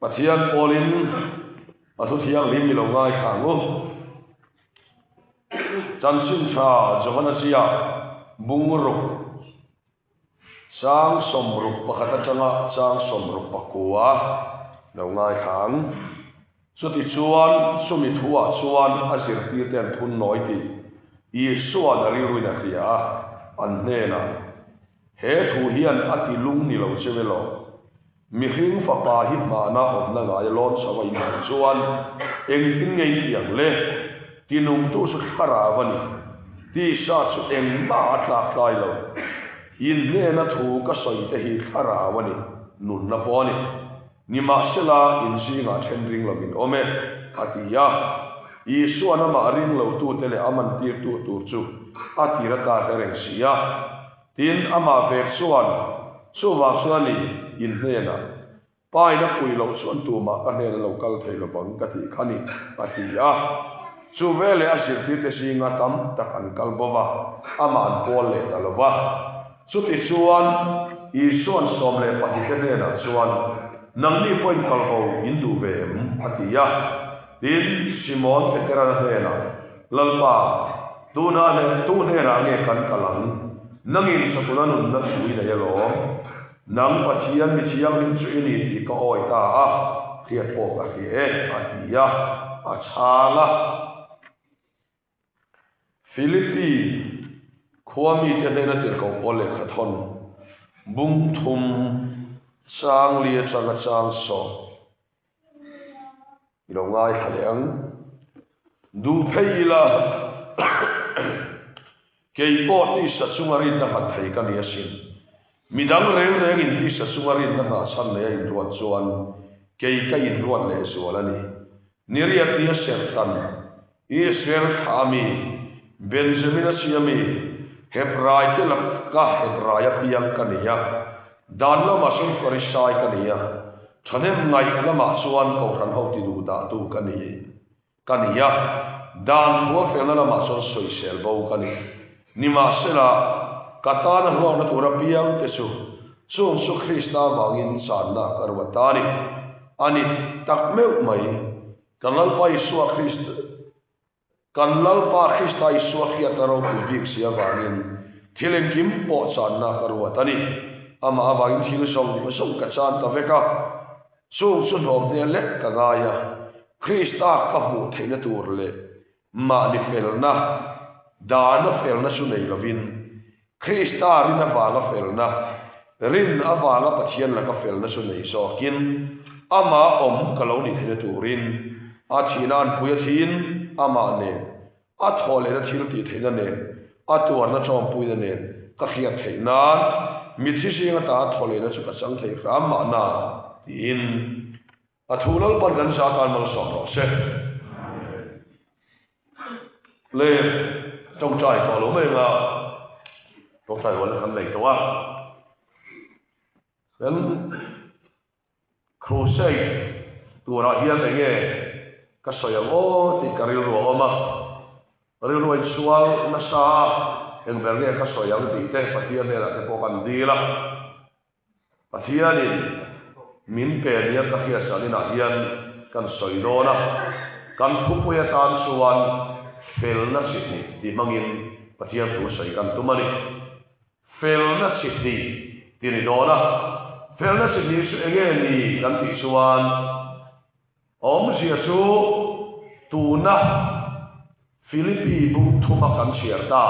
Pathian pawlin a thu thianghlim i lo ngaithla ang u. Chanchin tha Johana ziak bungruk chang 61 atanga chang 69 lo ngaithla ang. Chutichuan, chumi thuah chuan a zirtirte an phun nawi tih Isua'n a rilruin a hria a, an hnenah, He thu hian a ti lung ni lo cheu elaw? Mihring fapa hi hmana awmna ngaia lawn chho a inhmuh chuan engtin nge in ti ang le? Tinungtu chu thlarau a ni. Tisa chu engmah a tlak tlai lo. In hnena thu ka sawi te hi thlarau a ni, nunna pawh a ni. Nimahsela, in zingah then ring lo in awm e, a ti a. Isua'n amah ring lotute leh a mantirtu tur chu a tir ata hre reng si a. Tin, amah vek chuan, Chuvang chuan a ni, in hnenah, Pa in a pui loh chuan tumah ka hnena lo kal thei lovang ka tih kha ni, a ti a. Chu veleh a zirtirte zinga tam tak an kal bo va, amah an pawl leh ta lo va. Chutichuan, Isua'n 12 te hnenah chuan, Nangni pawhin kal bo in duh ve em? a ti a. Tin, Simon Petera hnenah, Lalpa, tunah leh tu hnenah nge kan kal ang? Nangin chawtuna nunna thu i nei alawm. Nang Pathian mi thianghlim chu i ni tih ka awi ta a, hriat pawh ka hria e, a ti a, a chhang a. Philippi khua mite hnena tirhkoh pawl lehkha thawn bung thum chang li atanga chang sawm i lo ngaithla leh ang. Duh phei ila kei pawh tisa chunga rinna nghat thei ka ni asin. Midang reng rengin tisa chunga rinna nghahchhan leh a inruat chuan kei ka inruat lehzual a ni. Niriat nia serhtan, Israel thlah a mi, Benjamin a si a mi, Hebrai te laka Hebrai a piang ka ni a, dan lamah chuan Farisai ka ni a, thahnem ngaih lamah chuan Kohhran ho ti duh dahtu ka ni ka ni a, dan thua felna lamah chuan sawisel bo ka ni. Nimahsela, ka tana hlawkna tur apiang te chu chung chu Krista vangin channa ka ruat ta a ni. A ni tak meuh mai. Kan Lalpa Isua Krist, kan Lalpa Krista Isua hriatna ropui bik si avangin thil engkim pawh channa ka ruat a ni. Amah avangin thil zawng zawng ka chan ta vek a, chung chu hlawm hmel lek ka ngai a, Krista ka hmuh theihna tur leh mahni felna, dana felna chu nei lovin, Krista rin avanga felna, rin avanga Pathian laka felna chu nei zawkin, Amah awm ka lo nih theihna turin, a thihna an pui a thiin, Amah nen, a thawh lehna thil tih theihna nen, a tuarna tawmpuina nen ka hriat theih nan, mitthi zing ata a thawh lehna chu ka chang thei hram mahna, tiin. A thu Lalpan kan za tan malsawm rawh se. Le tawngtai tawh lo mai anga tawngtai rual kan nei tawh a. Kan crusade turah hian enge ka sawi ang aw tih ka rilru a awm a. Rilru a insual nasa a, eng ber nge ka sawi ang tih te Pathian hnenah te pawh kan dil a. Pathianin min pe nia ka hriatsan inah hian kan sawi dawn a, kan thupui atan chuan felna chi hnih tih hmangin Pathian thu sawi kan tum a ni. Felna chi hnih ti ni dawn a, felna chi hnih chu enge ni kan tih chuan awmzia chu tuna Philippi bung thuma kan chhiar ta.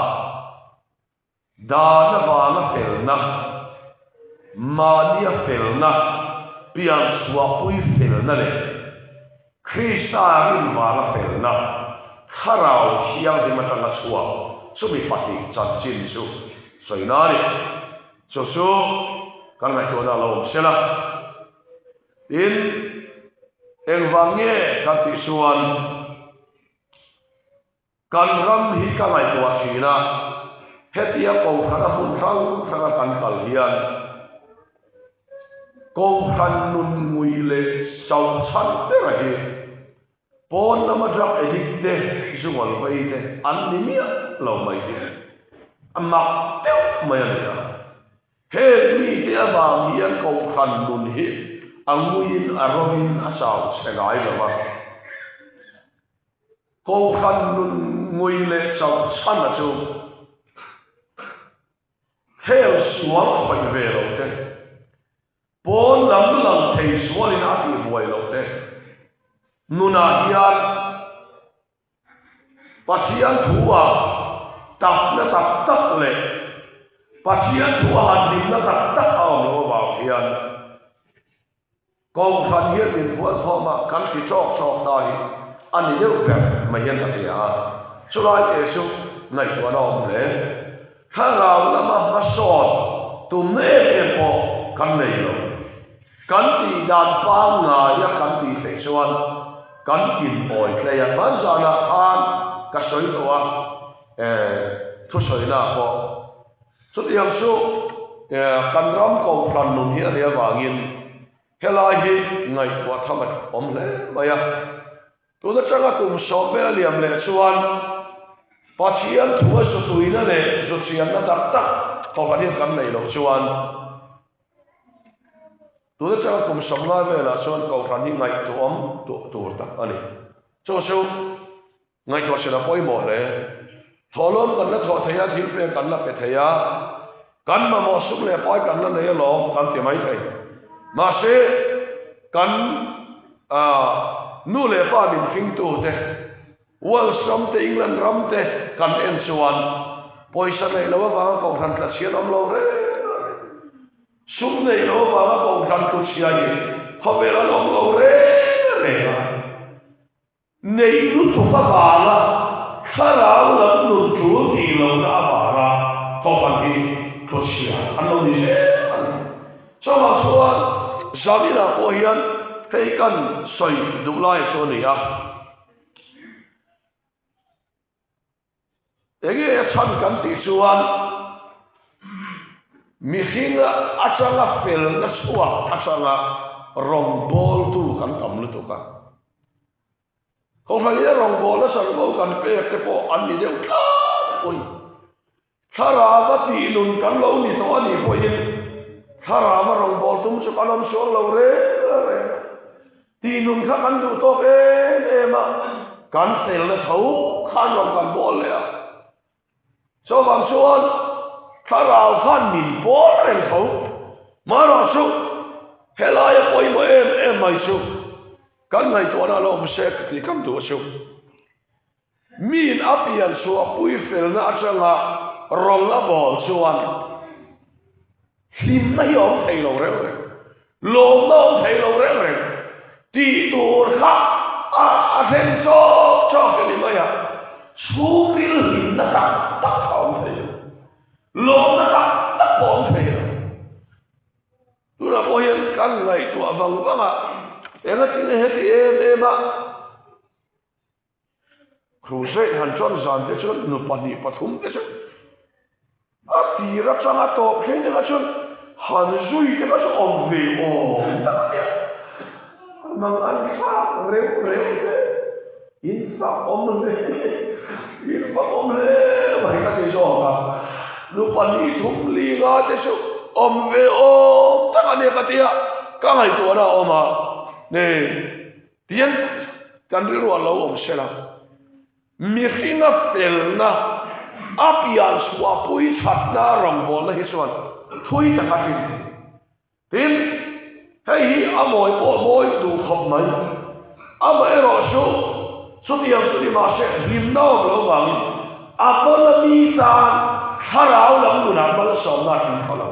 Dan avanga felna, mahnia felna, pianchhuahpui felna leh Krista rin vanga felna, Thlarau Thianghlim atanga chhuak chumi pahnih chanchin chu sawina a ni. Chu chu kan ngaihtuahna a lo awm sela. Tin, engvang nge kan tih chuan, Kan ram hi ka ngaihtuah thin a, hetia Kohhran a hmun hrang hranga kan kal hian Kohhran nun ngui leh chauh chhan bera hi pawn lama drug addict te, zungawl vei te an ni miah lo mai hi a mak deuh mai a ni a. Heng mite avang hian Kohhran nun hi a nguiin a rawin a chau chhe ngai lo a. Kohhran nun ngui leh chauh chhana chu hel sual khawih ve lo te, pawn lam lang thei sualin a tihbuai lo te nunah hian Pathian thu-ah takna tak tak leh Pathian thu-a han hlimna tak tak a awm loh avang hian Kohhran hian min hualkhawm a, kan ti tawk tawk ta hi a ni deuh ber mai hian ka hria a, chulai te chu ngaihtuahna a awm hle. Thlarau lama hmasawn tumna em em pawh kan nei lo. Kan tih dan pangngaia kan tih theih chuan kan inawi tlei a, hmanzanah khan ka sawi tawh a, thusawinak pawh. Chutiang chu kan ram kohhran nun hi a nih avangin helai hi ngaihtuah tham a awm hle mai a. Tun atanga kum sawm vel a liam leh chuan Pathian thu a zutuina leh zuchianna tak tak kohhran hian kan neih loh chuan tun atanga kum 50 velah chuan kohhran hi ngaihtuahawm tur tak a ni. Chu chu Ngaihtuah hrilh a pawimawh hle. Thawhlawm kan la thawh thei a, thil pek kan la pe thei a, kan mamawh sum leh pai kan la nei alawm kan ti mai thei. Mahse, kan nu leh pa min fingtute, Wales ram te, England ram te kan en chuan pawisa neih loh avanga kohhran tla chhiat awm lo reng a ni. Sum neih loh avanga kohhran tlu chhia hi khawvel an awm lo reng reng a. Neih lutuk avanga thlarau lam nun tul tih lohna avanga kohhran hi tluchhia an lo ni zel a ni. Chuvang chuan Zaninah pawh hian hei kan sawi duh lai chu a ni a. Enge a chhan kan tih chuan mihring atanga felna chhuak atanga rawngbawltu kan tam lutuk a. Kohhran ina rawngbawlna chanvo kan pek te pawh an ni deuh tlangpui. Thlarava tih nun kan lo ni tawh a nih pawhin thlarava rawngbâwl tum chu kan awm sual lo reng reng a. Tih nun kha kan duh tawk em em a, kan felna tho khan rawn kan bâwl leh a. Chuvang chuan thlarau khan min bâwl reng tho. Marawhchu helaia pawimawh em em mai chu kan ngaihtuahna a lo awm se tih kan duh a chu. Miin a pian chhuah pui felna atanga rawng a bawl chuan hlimna hi a awm thei lo reng reng, lawmna a awm thei lo reng reng, tih tur kha a a thleng chawk chawk a ni mai a, chhungril hlimna tak tak kha a awm thei lo, lawmna tak tak pawh a awm thei lo. Tunah pawh hian kan ngaihtuah vang vang a, engatinge heti em em a, Crusade han chuan zan te chuan nu pahnih pathum te chu a tir atanga tawp thleng te kha chuan han zui te kha chu awm ve awm tak a nia. Mang an thlak reuh reuh hle, in fak awm hle, in fak awm hle mai ka ti zawk a. Nu pahnih thum li nga te chu awm ve awm tak a nia ka ti a, ka ngaihtuahna a awm a ni. Tihian kan rilru a lo awm sel a, mihringa felna, a pian chhuahpui thatna rawngbawlna hi chuan thui tak a tlin thei. Tin, hei hi a mawi pawh mawi duh khawp mai. Amaherawhchu, chutiang chu ni mahse hlimna awm lo vangin a hmala mi tan thlarau lam nunah malsawmna a tling kho lo.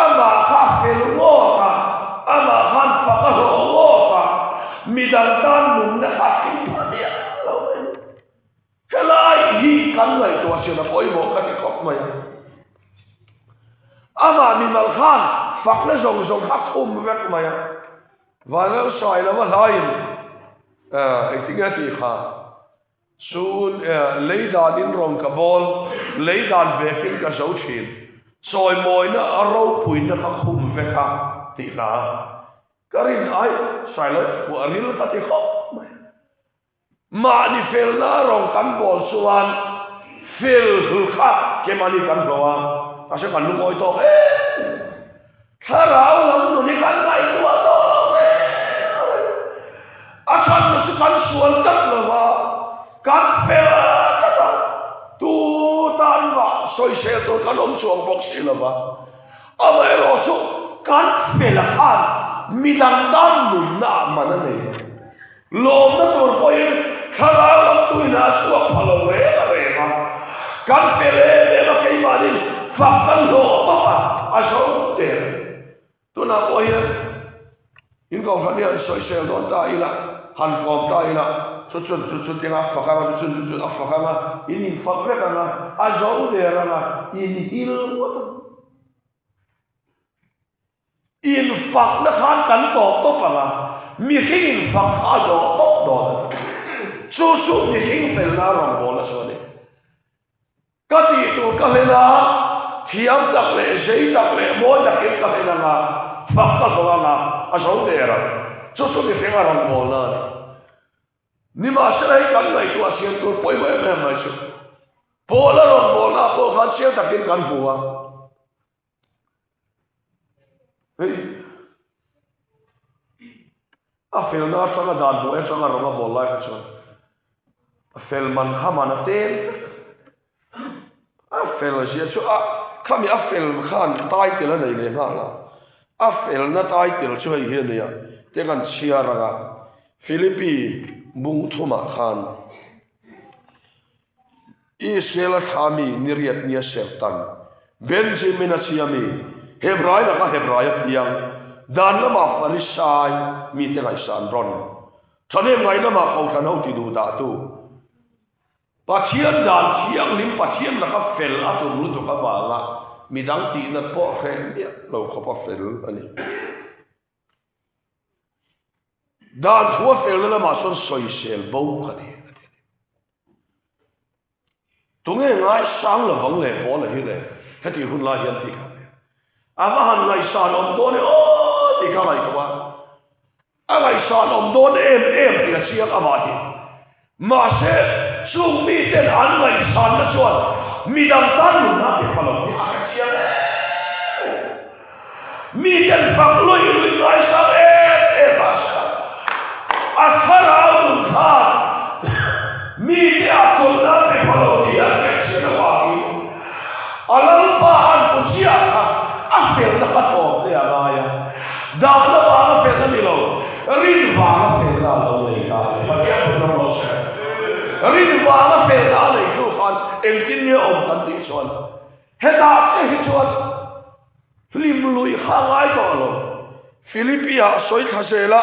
Amah kha a fel ngawt a, amah khan fak a hlawh ngawt a, midang tan nunna kha a tling phah miah lo mai. Helai hi kan ngaihtuah chian a pawimawh ka ti khawp mai a. Amah mimal khan fakna zawng zawng kha a khum vek mai a. Vanlalsai lama hlaiin engtinge a tih kha? Chun lei danin rawn ka bawl, lei dan vekin ka zo thin. Chawimawina a ropuina ka khum vek a, tih hla ka rin ai Sailo phuah ril ka ti khawp mai. Mahni felna rawn kan bawl chuan fel hul kha kemahni kan hlawh a, mahse kan lungawi tawk em em. Thlarau lam nun hi kan ngaihtuah tawh lo. sual tlat lo va, kan fel tlat a, tu tan mah sawisel tur kan awm chuang bawk si lo va. Amaherawhchu kan fel a khan midang tan nunna ah man a nei. Lawmna tur pawhin thlarau lam tuina a chhuak pha lo reng a reng a, kan fel em em a keimahnin fak kan hlawh bawk a, a zo der. Tunah pawh hian in kohhran hi han sawisel dawn ta ila, han kawm ta ila, chu chun chu chu tinga a fak anga, chu chun chu chu a fak anga, in infak vek anga, a zo der anga, in hil ngawt ang. Infakna khan kan tawp tawp ang a, mihring infak kha a zawh tawp dawn a ni. Chu chu mihring felna rawngbawlna chu a ni. Ka tih tur ka hlen a, thiam tak leh zei tak leh mawi takin ka hlen ang a, fak ka zawng ang a, a zo der ang. Chu chu mihringa rawngbawlna a ni. Nimahsela hei kan ngaihtuah siam tur pawimawh em em mai chu Paula rawngbawlna pawh khan chiang takin kan hmu a. Hei a felna atanga dan hmuh atanga rawng a bawl lai kha chuan a fel man kha man a tel a fel zia chu a khami a fel khan title a nei leh nghal a a felna title chu hei hi a nia te kan chhiar anga Philippi bung thumah khan Israel-a thla mi ni riat nia serhtan, Benjamin-a chhia mi, Hebrai laka Hebrai a piang, dan lama Farisai mite ngaihsan rawn, thahnem ngai lama Kohhran ho ti duh dahtu, Pathian dan thianghlim Pathian laka fel a tum lutuk avanga midang tihnat pawh hreh miah lo khawpa fel a ni. Dan thu a felna lamah sawn sawisel bo ka ni a ti a ni. Tunge ngaisang lovang le Paula hi le heti hun lai hian tih kha a va han ngaihsan awm dawn e aw tih kha ngaihtuah a, a ngaihsan awm dawn em em tih a chiang amah hi. Mahse chung miten an ngaihsanna chuan midang tan nunna a pe pha lo tih a hre chiang em em. Miten fak luih luih ngaisang em em mahse a thlarau nun khan mite a chawlhna a pe pha lo tih an hre chian avangin a Lalpa an hmu chiah kha a felna kha tlawm te a ngai a, dahna vanga felna ni lo, rin vanga felna a lo nei ta a ni. Pathian phun ram rawh se. Rin vanga felna a nei hnu khan engtin nge awm kan tih chuan hetah che hi chuan Hlim lui kha ngai tawh lo. Philippi-ah sawi thla zela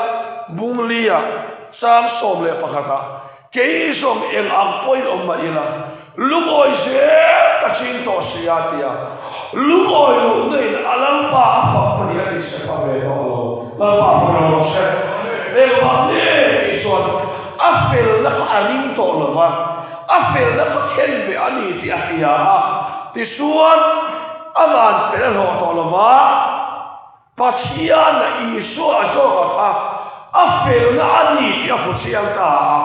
Bungli-ah chang 11 ah kei zawng eng ang pawhin awm mah ila, lungawi zel ka ching tawh si a ti a. Lungawi lohna in a Lalpa a fak pahnih a tih se fa ve tawh lo. Lalpa a fak lo se. Engvang nge tih chuan a felna kha a ring tawh lo va, a felna kha khen ve a ni tih a hria a. Tichuan. A van fel a hlawh tawh lo va, Pathian a Isua a zawk a kha a felna a ni tih a hmu chiang ta a,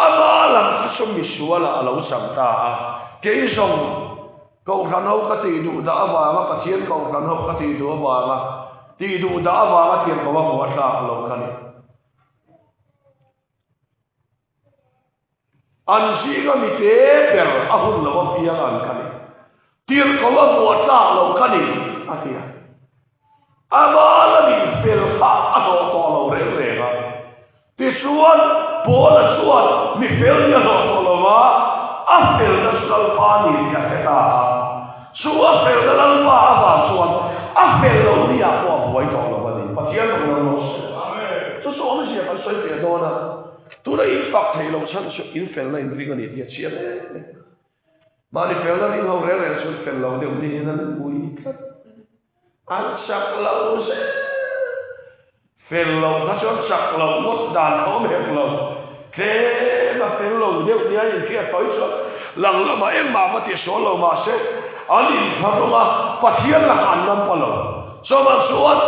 ama lam kha chu misualah a lo chang ta a. Kei zawng Kohhran ho ka tih duh dah avanga Pathian Kohhran ho ka tih duh avanga tih duh dah avanga tirhkoh a hmuh a tlak lo kha ni. An zinga mi te ber a hun lo apiang an ka ni. Tirhkoh a vuah tlak lo ka ni, a ti a. Ama lamin fel kha a hlawh tawh lo reng reng a. Tichuan, Paula chuan mi fel ni a hlawh tawh lo va, a felna chu Lalpa ni tih a hre ta a. Chu a felna Lalpa avang chuan a fel lo ni ah pawh a buai tawh lo a ni. Pathian rawng lo rawh se. Chu chu awmzia kan sawi teh dawn a. Tuna in fak theih loh chhan chu in felna in ring a ni tih a chiang em em. Mahni felna ring ho reng reng chu fel lo deuh niin an ui tlat. An chak lo zel. Fel lo kha chuan chak loh ngawt dan kha awm hek lo. Tlem a fel lo deuh nia inhriat tawh hi chuan lang lamah engmah va tih sual lo mahse an inthlahrung a, Pathian lakah an lampa lo. Chuvang chuan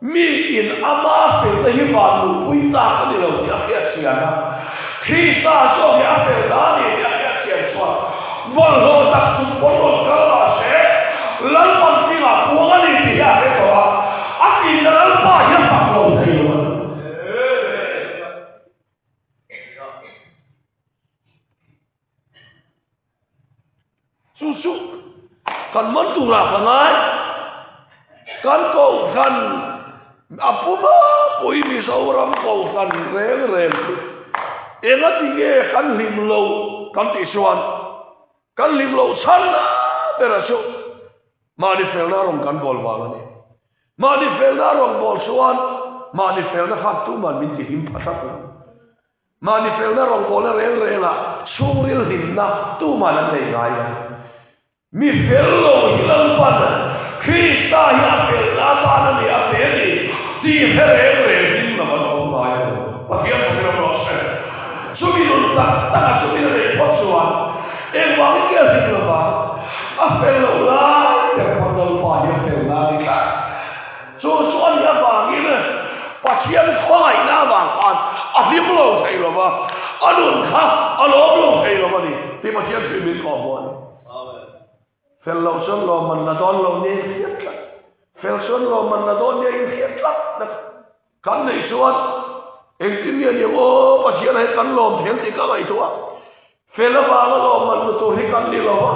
Mi in ama felna hi van luhpui tlak a ni lo tih a hriat chian a, Krista zawk hi a felna a ni tih a hriat chian chuan bawlhhlawh tak chung pawn rawn kal mah se, Lalpan fingah puang a ni tih hi a hre tawh a, a tihna Lalpa hi a fak lo thei lo a ni. Chu chu kan man turah ka ngai. Kan kohhran a puma pui Mizoram kohhran reng reng chu engati nge kan hlim lo kan tih chuan kan hlim loh chhan bera chu mahni felna rawng kan bawl vang a ni. Mahni felna rawng bawl chuan mahni felna kha tuman min ti hlim pha tlat lo. Mahni felna rawngbawlna reng rengah chhungril hlimna tuman an nei ngai lo. Mi fel lo hi Lalpan Krista hi a felna atan a ni a pe a ni tih hre reng reng hlim lo an awm ngai lo. Pathian fakin awm rawh se. Chumi nun tak taka chumi na neih phawt chuan engvangin nge a hlim lo vang? A fel loh lai ber pawn Lalpa hi a felna a ni tlat. Chu chu a nih avangin Pathian khawngaihna avang khan a hlim lo thei lo va, a nun kha a lawm lo thei lo a ni tih Pathian thu min kawhhmuh a ni. Fel loh chuan lawmman la dawn lo nia inhriat tlat. Fel chuan lawmman la dawn nia inhriat tlat na kan neih chuan engtin nge ni ang aw Pathian ah hian kan lawm thei ang tih ka ngaihtuah a. Fel avanga lawmman la tur hi kan ni lo va.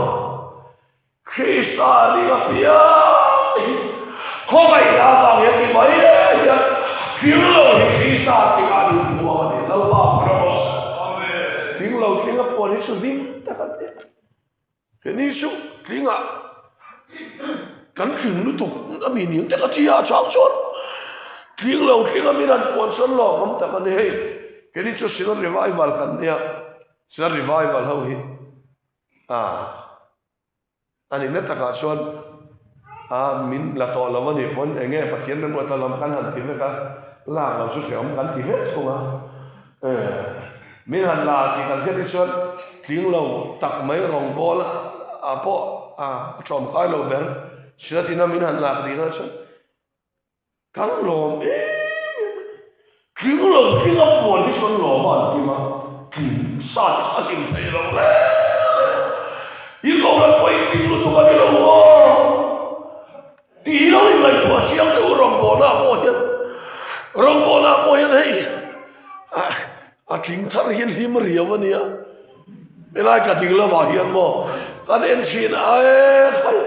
Krista ring apiang hi khawngaihna avang hian ti mai hian thil lo hi Krista tingah an inpuang a ni. Lalpa Promise. Tling lo tling a puan hi chu hlim tak an ni. He ni chu tlingah kan tling lutuk a mi ning tak a thi a chang chuan tling lo tling a min han puan chuan lawmawm tak a ni hei. He ni chu Synod Revival kan nia. Synod Revival ho hi A, a nihna takah chuan a min la tawh lo a nih pawn eng nge Pathian remruata lam kan han ti vek a, lak lo chu hrehawm kan ti vek thung a. E, min han la tih kan hriat hi chuan tling lo tak mai rawngbawl a pawh a tlawmkai lo ber Siratina min han lak dihna chuan Kan lawm em em a ni. Tling lo tling a puan hi chuan lawm a an tim a, tling sa chu a hlim thei lo reng reng. I kohhran pawh i tling lutuk a ni lo maw? Tih hi lo inngaihtuah chiang deuh u rawngbawlna ah pawh hian. Rawngbawlna ah pawh hian hei a tling thar hian hlim riau a nia. Helai ka ding lamah hian maw kan en thin a e khai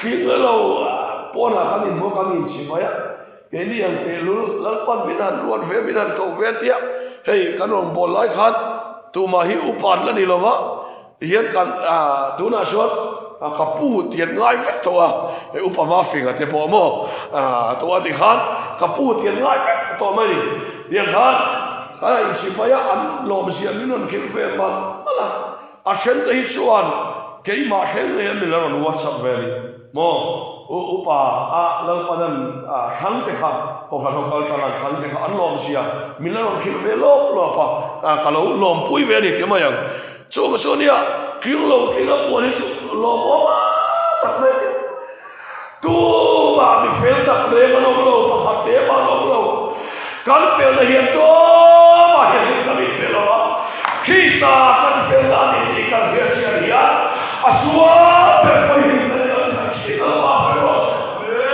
tling lo pawnah kan inhmu kan inchhi mai a, keini ang tehlul Lalpan min han ruat ve min han koh ve tia hei kan rawn bawl lai khan tumah hi upa an la ni lo va tihian kan tunah chuan ka pu tih an ngai vek tawh a hei upa Mafinga te pawh maw tawh a ti khan ka pu tih an ngai vek tawh mai tiang khan A inchhi mai a, an lawmzia min rawn khilh ve malh malh a. A then te hi chuan keimah thleng ngei a min la rawn WhatsApp ve a ni maw? U upa a Lalpanan a thlang te kha, Kohhran ho kal tlang an thlang te kha an lawmzia min la rawn khilh ve lawp lawp a, ka lo lawmpui ve a ni ti mai ang. Chu chu nia, tling lo tling a puan hi chu lawmawm a tak mai a ni. Tumah mi fel tak reng an awm lo, pakhat te mah an awm lo. Kan felna hian tumah hian hlim kan inpe lo a, Krista kan felna a ni tih kan hriat chian hian a sual ber pawi hlimna hi kan khat thin lo a, rawh se.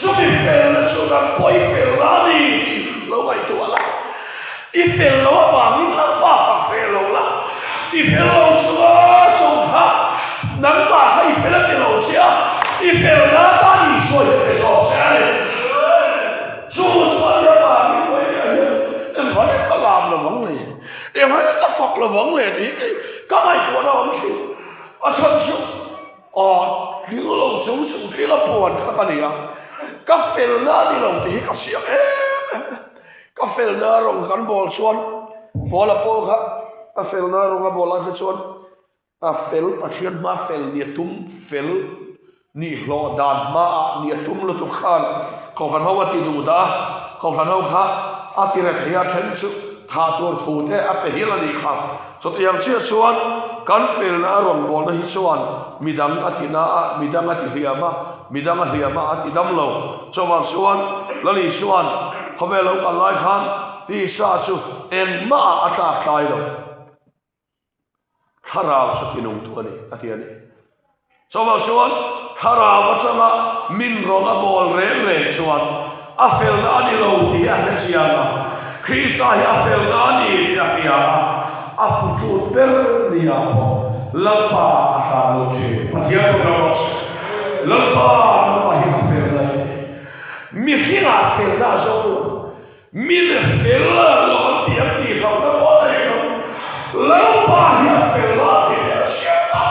Chumi felna chu kan pawi felna a ni tih lo ngaihtuah la. I fel lo avangin Lalpa ka fe lo la, i fel lo chunga chung kha nangmah kha i fel a ti lo che a, i fel na tan Isua hi a pe zawk che a ni. Chu chuan i avangin vawiin ah hian engvangin ka lam lo vang le, engvangin ka fak lo vang le tih hi kei ka ngaihtuahna a awm thin. A chhan chu aw tling lo chung chung tling a puan kha ka ni a, ka felna a ni lo tih hi ka siam em em a. Ka felna rawng kan bawl chuan Paula pawh kha a felna rawng a bawl ah kha chuan a fel Pathian hma fel ni a tum fel ni hlawh dan hma ah ni a tum lutuk khan Kohhran ho a ti duh dah a, Kohhran ho kha a ti re thei a then chu thah tur thu te a pe hial a nih kha. Chutiang chiah chuan kan felna a rawn bawlna hi chuan midang a ti na a, midang a ti hliam a, midang a hliam a, a ti dam lo. Chuvang chuan Lali chuan khawvel lo kal lai khan tisa chu engmah ah a tlak tlai lo. Thlarau chu ti nung tu a ni, a ti a ni. Chuvang chuan thlarau atanga min rawn a bawl reng reng chuan a felna a ni lo tih hi a hre chiang a, Krista hi a felna a ni tih a hria a, a fuchut ber nia pawh. Lalpa a tlan lo thin. Pathian pawh lo rawh se. Lalpa nangmah hi ka fel na i ni. Mihringah felna a zawng lo. Min fel lo an ti an tih hlauhna pawh a nei lo. Lalpa hi a fel a tih leh a hriat a.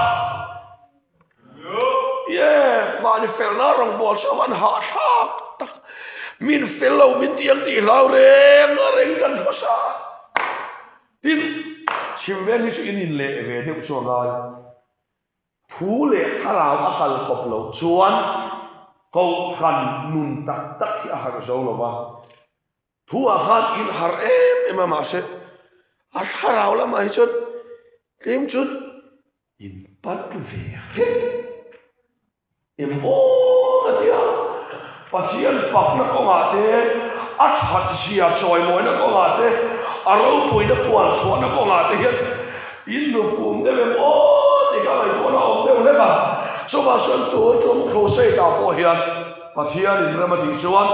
Yeah, mahni felna rawngbawl chu an hahthlak tak. Min fel lo min ti an tih hlau reng reng kan hmasa. Tin, chhim veng hi chu in inleh ve deuh chu a ngai. Thu leh thlarau a kal kawp loh chuan Kohhran nun tak tak hi a harh zo lo va. Thu ah khan in harh em em a mahse a thlarau lamah hi chuan tlem chuan in pan ve hrep em aw a ti a. Pathian fakna kawngah te, a that zia chawimawina kawngah te, a ropuina puan chhuahna kawngah te hian in nupum deuh em aw tih ka ngaihtuahna a awm deuh hlek a. Chuvang chuan tun tum crusade ah pawh hian Pathianin rem a tih chuan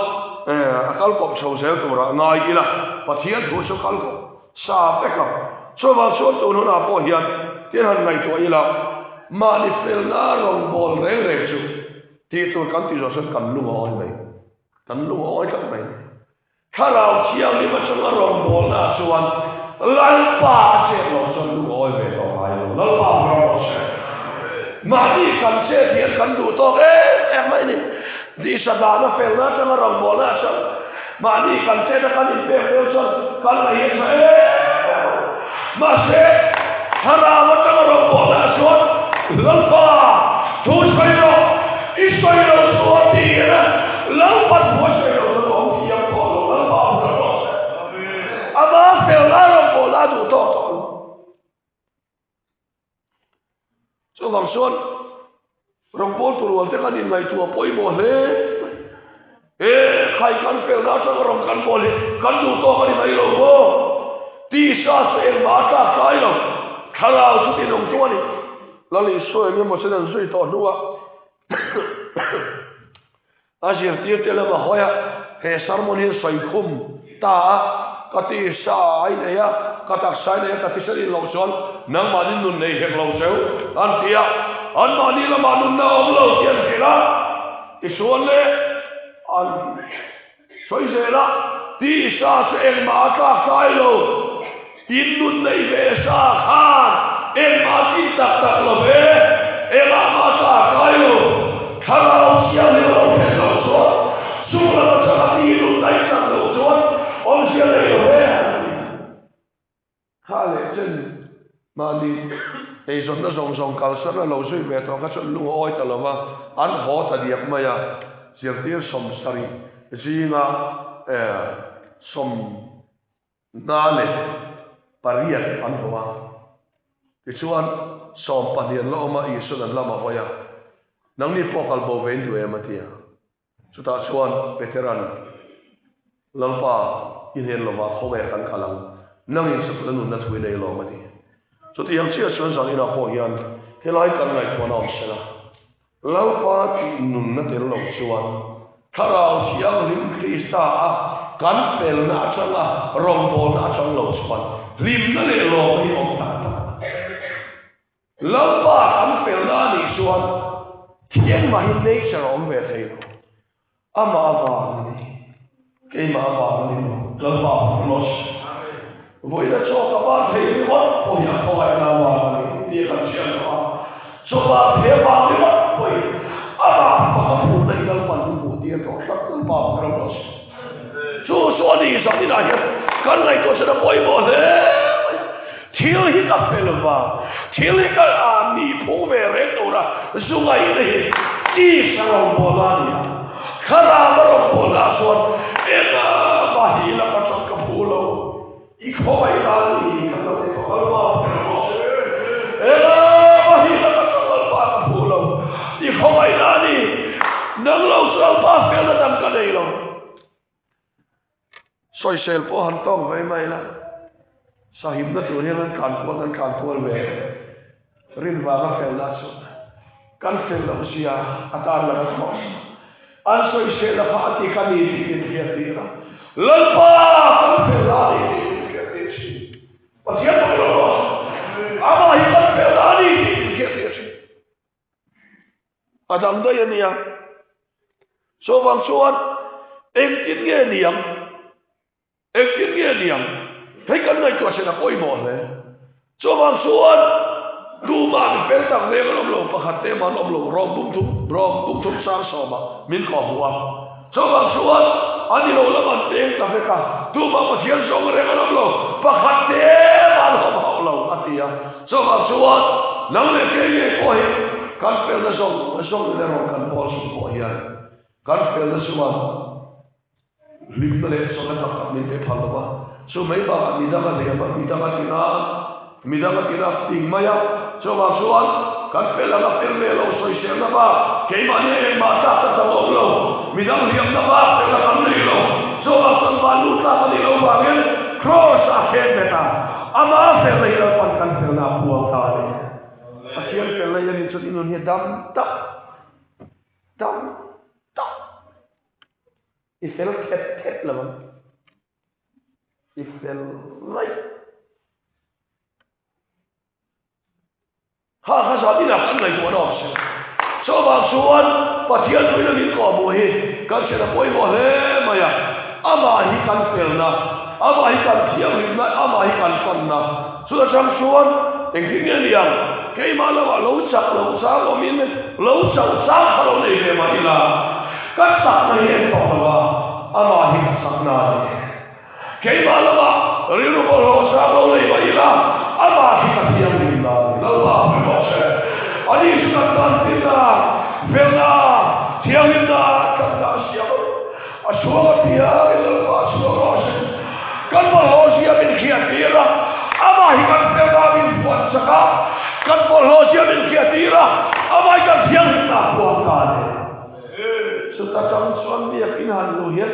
a kal kawp chho zel turah ngai ila, Pathian thu chu kal kawp sa vek ang. Chuvang chuan tun hunah pawh hian thil han ngaihtuah ila, mahni felna rawngbâwl reng reng chu tih tur kan tih zawh chuan kan lung a awi mai, kan lung a awi tlat mai. Thlarau Thianghlim atanga rawngbâwlna chuan Lalpa a chet loh chuan lung a awi ve tawh ngai lo. Lalpa a ram rawh se. Mahni kan chet hian kan duh tawk em em mai ni. Disa dahna felna atanga rawngbâwlna chuan mahni kan chet a kan inpek deuh chuan kan ngaih a tha em em a. Mahse, Thlarau atanga rawngbâwlna chuan Lalpa thu sawi rawh, i sawi lo chu a ti hian a Lalpa thu a sawi lo chuan awm thiam tawh lo, Lalpa a hmu rawh se. Ama felna rawngbâwlna a duh tawk tawh lo. Chuvang chuan rawngbâwl tur rual te kan inngaihtuah pawimawh hle mai. He khai kan felna atanga rawn kan bawl hi kan duh tawk a ni mai lo maw? Tisa chu engmah a tlak tlai lo, thlarau chu tinawm chu a ni. Lal Isua eng emaw sen an zui tawh hnuah A zirtirte lama hawi a, he sermon hi sawi khum ta a, ka tisa ai nei a, ka taksa ai nei a, ka thisen in loh chuan nangmahni nun nei hek lo cheu an ti a, anmahni lamah nunna a awm lo tih an hrilh a, tichuan le an sawi zel a, tisa chu engmah a tlak tlai lo, in nun nei ve sa khan engmah a tih tak tak lo ve, engah mah a tlak tlai lo, thlarau thianghlim a lo thlen loh chuan chung lam atanga mi nun daih tak loh chuan awmzia nei lo ve an ti. Kha leh chen mahni eizawnna zawng zawng kalsan a lo zui ve tawh kha chuan lung a awi ta lo va, an haw ta diak mai a, zirtir 70 zinga 48 an haw a, tichuan 12 an la awm a, Isuan an lam a hawi a, Nangni pawh kal bo ve in duh em? a ti a. Chutah chuan Petera'n, Lalpa, i hnen lovah khawnge kan kal ang, nangin sakawlh a nunna thu i nei lawm, a ti. Chutiang chiah chuan zan inah pawh hian helai kan ngaihtuahna awm sela, Lalpa tih nunna tel lo chuan Thlarau Thianghlim Krista a kan felna atanga rawngbawlna atang lo chuan hlimna leh lawmna hi awm tak tak a. Lalpa kan felna a nih chuan thiangmah hi nature a awm ve thei lo. Amah avang a ni. Keimah avang a ni lo. Lalpa Los. Vawiina chaw ka ban thei ringawt pawh hi a khawngaihna avang a ni tih kan hriat tawh a. Chaw ban thei avang ringawt pawhin amah fak a phurna hi Lalpan min hmuh tir tawh tlat Lalpa Los. Chu chu a ni zan inah hian kan ngaihtuah chhan a pawimawh hle mai. Thil hi ka fel va, thil hi ka mi phung ve reng tura zu ngaihna hi tisa rawngbawlna a ni a. Thlarau a rawngbawlna ah chuan engah hi ila ka chawt ka phu lo, i khawngaihna a ni ka lo ti tawh Lalpa fel rawh se. Engah hi ila ka chawt Lalpa ka phu lo, i khawngaihna a ni, nang lo chu Lalpa felna dang ka nei lo. Sawisel pawh han tawk ve mai la, sahimna tur hian an tlan kual kan tlan kual ve a, rin vanga felna chu kan fel loh zia a tan lang a thlawh an sawisel a kha a ti ka ni tih min hriat tir a, Lalpa kan felna a ni tih min hriat tir thin. Pathian pawh i lo rawh a, amah hi kan felna a ni tih. A dang daih a nia. Chuvang chuan engtin nge niang? Engtin nge niang? Hei kan ngaihtuah hriat a pawimawh hle. Chuvang chuan tumah mi fel tak reng an awm lo, pakhat te mah an awm lo, rawng bum thum, rawng bum thum sang sawmah min kawh hmuh a. Chuvang chuan a ni lo lam an peng ta vek a, tumah Pathian zawng reng an awm lo, pakhat te mah an awm hauh lo, a ti a. Chuvang chuan nang leh kei ngei pawh hi kan felna zawng zawng in erawh kan pawl chung pawh hian kan felna chuan Hlimna leh chawlhna tak tak min pe phal lo va, chu mai bakah midang a hliam a, midang a tina, midang a tina ting mai a, chuvang chuan kan fel ang a fel ve lo sawiselna bak keimahni a engmah tlak ka tam awm lo, midang hliamna bak felna kan nei lo, chuvang chuan van lut tlak a nih loh vangin Kraws a khen bet a, ama felna hi Lalpan kan felna a puang ta a ni. Pathian felna hi a nih chuan i nun hi a dam tak, dam tak. I fel thet thet lo ang. I fel raih. Ha kha zan inah kan ngaihtuah na awm si. Chuvang chuan Pathian tuina min kawhhmuh hi kan hriat a pawimawh hle mai a. Amah hi kan felna, amah hi kan thianghlimna, amah hi kan panna. Chu atang chuan engtin nge niang keimah lamah lo chak lo chang awmin lo chauh chang kha lo nei ve mah ila ka chakna hi en tawh lo a, amah hi ka chakna a ni. Keimah lamah rilru bawlhhlawh chang lo nei mah ila amah hi ka thianghlimna a ni. Lalpa pui rawh se. Ani chu kan tan tinna, felna, thianghlimna, chakna a siam a ni. A chhuang a piangin Lalpa a chhuang rawh se. Kan bawlhhlawh zia min hriat tir a, amah hi kan felna min phuan chak a, kan bawlhhlawh zia min hriat tir a, amah hi kan thianghlimna a phuan ta a ni. Chuta tang chuan biakin han luh hian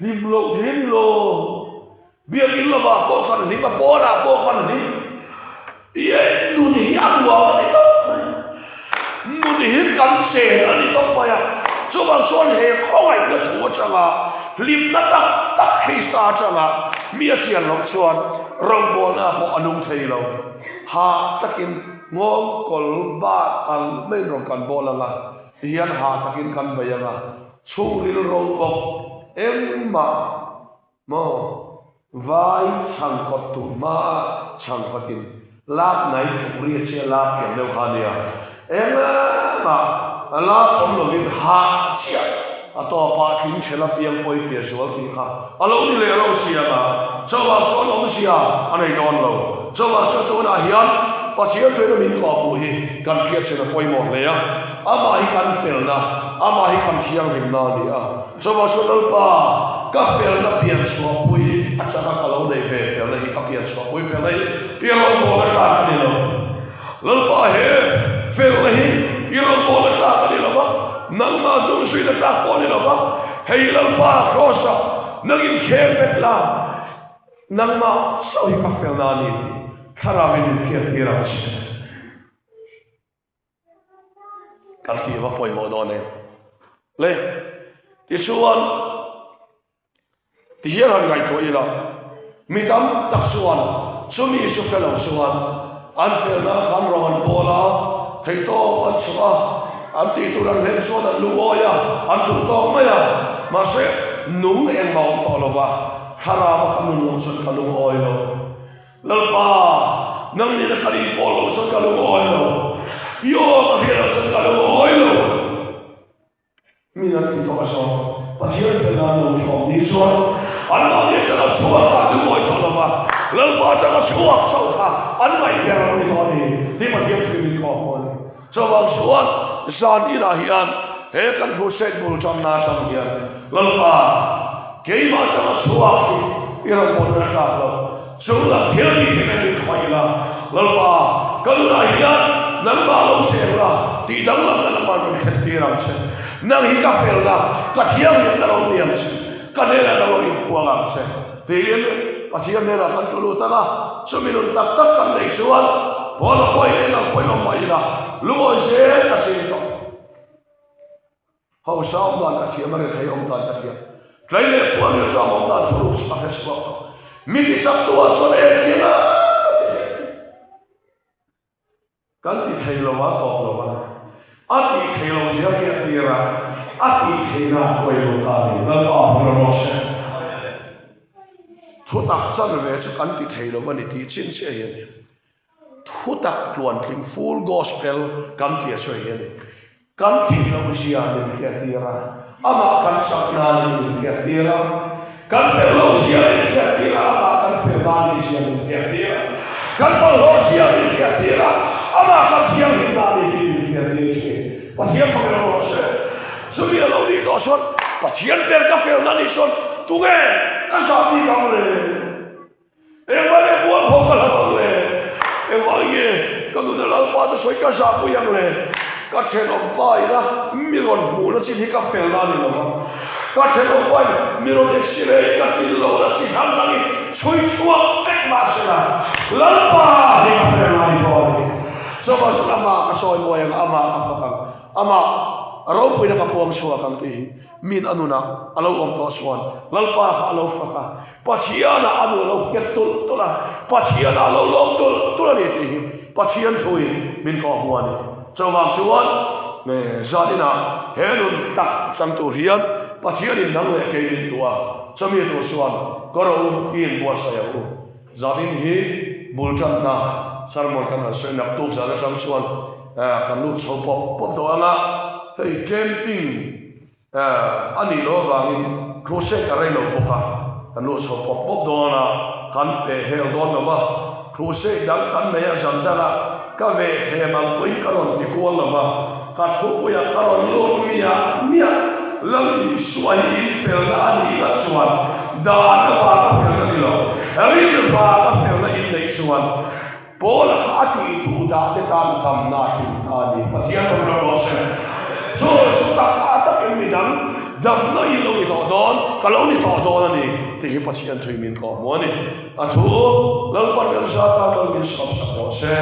hlim loh hlim lo, biakin lamah pawh kan hlim a, pawnah pawh kan hlim. Ie nun hi a nuam a ni tawp mai. Nun hi kan chen a ni tawp mai a. Chuvang chuan he khawngaihna thu atanga hlimna tak tak Krista atanga mi a chian loh chuan rawngbawlna pawh a nung thei lo. Ha takin nghawngkawl bat ang maiin rawn kan bawl ang a, tihian ha takin kan bei ang a, chhungril ro bawk engmah Maw? Vai chhangkawt tur hma a chhangkawtin lak nai tuk ri a chhia lak thiam deuh kha nia. Engmah a lak awm lovin hah chiah a tawpah thing chhela piang pawi tia zual tih kha a lo ni leh rauh si ang a, chuvang chuan awmzia a nei dawn lo. Chuvang chuan tunah hian Pathian tuina min kawhhmuh hi kan hriatchhin a pawimawh hle a, amah hi kan felna, amah hi kan thianghlimna a ni a. Chuvang chuan Lalpa, ka felna pian chhuahpui atanga ka lo nei ve felna hi, ka pian chhuahpui felna hi i rawngbawlna tlak a ni lo. Lalpa he felna hi i rawngbawlna tlak a ni lo va, nangmah hnungzuina tlak pawh a ni lo va, hei Lalpa Kraws-ah nangin kheng bet la, nangmah chauh hi ka felna a ni tih Thlarauin min hriattir ang che. Kan tih va pawimawh dawn em? Le, tichuan, ti hian han ngaihtuah ila, mi tam tak chuan chumi chu hre lo chuan an felna khan rawng an pawl a, theihtawp an chhuah a, an tih tur an hlem chuan an lungawi a, an duh tawk mai a, mahse nung engmah awm tawh lo va, thlarau a ka nun loh chuan ka lungawi lo. Lalpa, nang nena ka rin pawh loh chuan ka lungawi lo. I aw ka hriat loh chuan ka lungawi lo. Min an ti tawh a zawng. Pathian felna an lo thlawm ni chuan anmahni atanga chhuak kha an lungawi tawh lo va, Lalpa atanga chhuak chauh kha an ngaihber a lo ni tawh a ni tih Pathian thu min kawm pawh a ni. Chuvang chuan zan inah hian he kan crusade bul tanna atang hian Lalpa, keimah atanga chhuak hi i rawn pawlna tlak lo, chung lam thil tih theihna min khawih ila, Lalpa, ka nunah hian nangmah lo cheng la, tih danglamna lamah rawn thlen tir ang che. Nang hi ka felna, ka thianghlimna lo ni ang che, ka hnenah nang lo inpuang ang che, tiin Pathian hnenah kan tlu lut ang a, chumi nun tak tak kan neih chuan Paula pawhin eng ang pawhin awm mah ila, lungawi zel ka ching tawh. Hausa awm dan ka thiam a, rethei awm dan ka thiam. Tlai leh puan leh ṭam awm dan thuruk chu ka hre chhuak tawh. Mi ti chak tu ah chuan engkim a ti thei. Kan ti thei lo a, tawp lo a. A tih theih loh zia hi a tir a, a tih theihna a huai lo ta a ni. Lalpa a hmul rawh se. Thutak chanve chu kan ti thei lo a ni tih chin chiah hi a ni. Thutak tluantling, full gospel, kan tih a sawi hi a ni. Kan thih loh zia min hriattir a, amah kan chak nan min hriattir a, kan fel loh zia min hriattir a, amah kan fel nan ni zia min hriattir a, kan bawlhhlawh zia min hriattir a, amah kan thianghlim nan ni tih min hriattir thin. Pathian fak rawh se. Chumi a lo nih tawh chuan Pathian ber ka fel na nih chuan tunge ka zah bik ang le? Engvang nge mual pho ka hlauh ang le? Engvang nge ka nuna Lalpa te sawi ka zahpui ang le? Ka thenawm pa ina mi rawn hmuhna chin hi ka felna a ni lo va, ka thenawm pa in mi rawn x-ray ka tlin lohna chi dang dang hi chhui chhuak vek mah se la, Lalpa hi ka felna a ni tawh a ni. Chuvang chuan amah ka sawi mawi ang, amah ka fak ang, amah ropuina ka puang chhuak ang tih hi Min a nunah a lo awm tawh chuan Lalpa kha a lo fak a, Pathianah a nu a lo nghet tulh tulh a, Pathianah a lo lawm tulh tulh a ni tih hi Pathian thuin min kawh hmu a ni. Chuvang chuan zaninah he nun tak chang tur hian Pathianin nang leh kei min duh a, chumi tur chuan ka ro i inbuatsaih ang u. Zanin hi bul tanna sermon kan han sawi naktuk zan atang chuan kan lut chho pawp pawp dawn ang a, hei camping a nih loh avangin crusade a rei lo bawk a, kan lut chho pawp pawp dawn a, kan pe hel dawn lo va, crusade dang kan nei a zan dang a, ka ve thlem ang pawhin ka rawn ti kual lo va, ka thupuiah ka rawn lut miah miah, Lal Isua hi infelna a nih lah chuan dan avanga felna ni lo, rilru vanga felna inneih chuan Paula kha a tih duh dah te tan damna a tling ta a ni. Pathian rawn rawh rawh se. Chu chu tak a takin mi dang damna i lo ni tawh dawn, ka lo ni tawh dawn a ni tih hi Pathian thui min kawh hmu a ni. A thu Lalpan kan za tan lo min sawm sak rawh se.